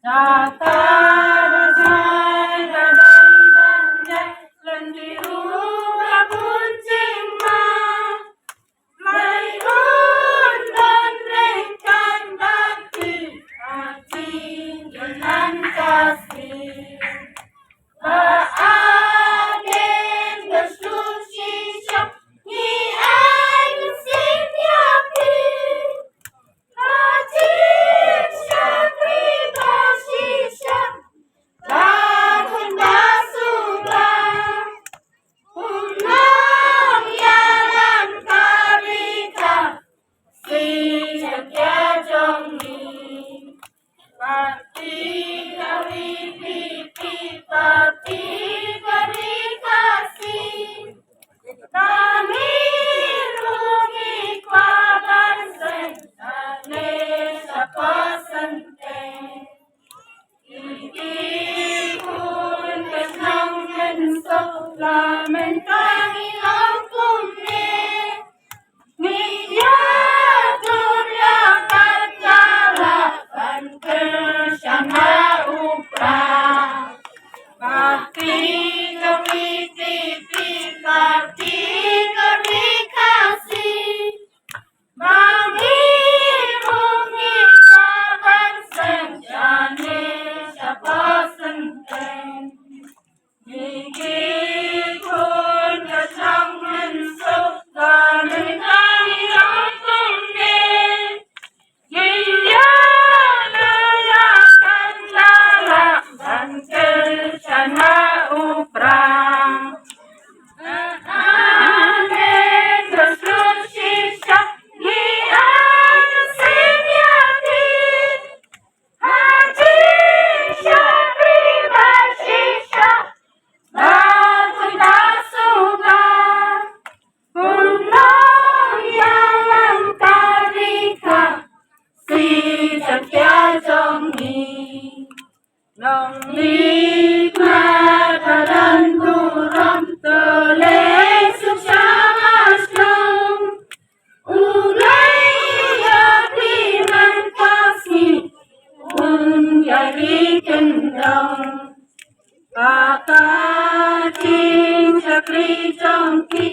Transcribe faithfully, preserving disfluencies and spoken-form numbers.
Kata da jai da dei ban jai, lynti ruh ka bun jingma. Blei un don ryngkat bad phi ha jingïalang Khasi. Ba hadien ba shu shisha ngi ai mynsiem ïa phi. Ha jingshakri ba shisha, ba khun ba suba, u nongïalam ka ri Khasi, Jaintia jong ngi. Parti ka V P P, parti ka ri Khasi. Kane ruh ngi kwah ban seng, kane shapoh Synteng. Ki khun ka shnong Mynsuk, la mynta ngi long kumne. Ngi ïa dur ïa kat ïa lah ban kyrshan ha u Prah. Parti ka V P P, parti ka ri Khasi. Ba ngi ruh ngi kwah ban seng, shane shapoh Synteng. Ngi ki khun ka shnong Mynsuk, la mynta ngi long kumne. Ngi ïa dur ïa kat ïa lah ban kyrshan ha u Prah. Hadien ba shu shisha ngi ai mynsiem ïa phi. Ha jingshakri ba shisha, ba khun ba suba, u nongïalam ka ri Khasi, Jaintia jong ngi. Nongmihkhmat ba don burom, to leit suk sha shnong. U Blei ïa phi man ka sngi, un ïa ri kyndong. Ba ka jingshakri jong phi